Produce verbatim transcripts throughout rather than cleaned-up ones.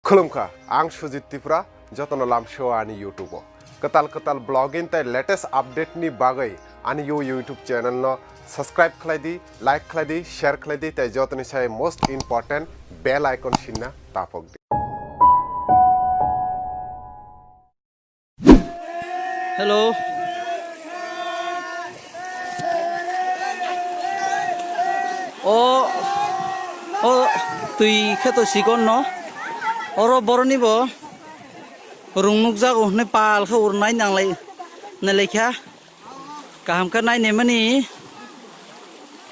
Khulumkha, ang Sujit Tripura, jotono lamsio ani YouTube o. Kwtal kwtal vlogging tei latest update ni bagwi ani yo YouTube channel no subscribe khlai di, like khlai di, share khlai di, tei jotoni sai most important bell icon sinna tapok di. Hello. O, o twi khe to sikon no. Oro boroni bo rung nukjago hwnwi pal khe urnai nanglai, nailaikha. Kaham khe nainaimani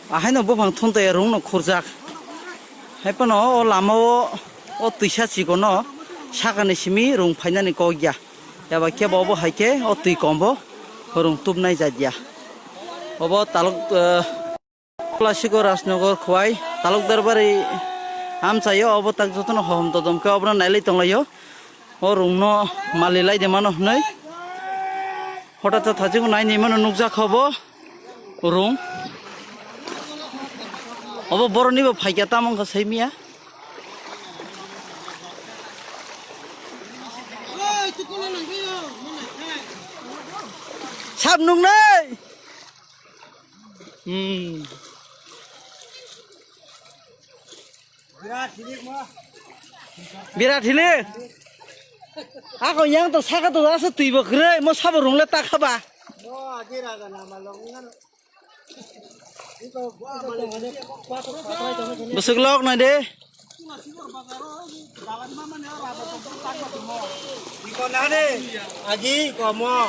ahaino buphang thun tei rungno khurjak. Hai phano o lama o, o twisa chikono sakani simi rung phainani kok ya. Eba khe bo, bo hai khe o twi kom bo rung tubnai jat ya. Obo taluk, eh, Klasiko Rajnagar Khowai, Talukdar Bari amchaio, obo tak jotono hohom todom khe obono nailai tonglaio. O rungno mali lai de mano hwnwi. Hota ta thajik nai ni mano nukjak kha bo rung. Obo boroni bo phaikya tamo wngkha saimia. Sab nungnai. Hmm. Birat hilik. Ako yang to saka to asa twi bo kwrwi, mo sabo rung le ta kha ba. Bwswk lok nai de. Agi komo.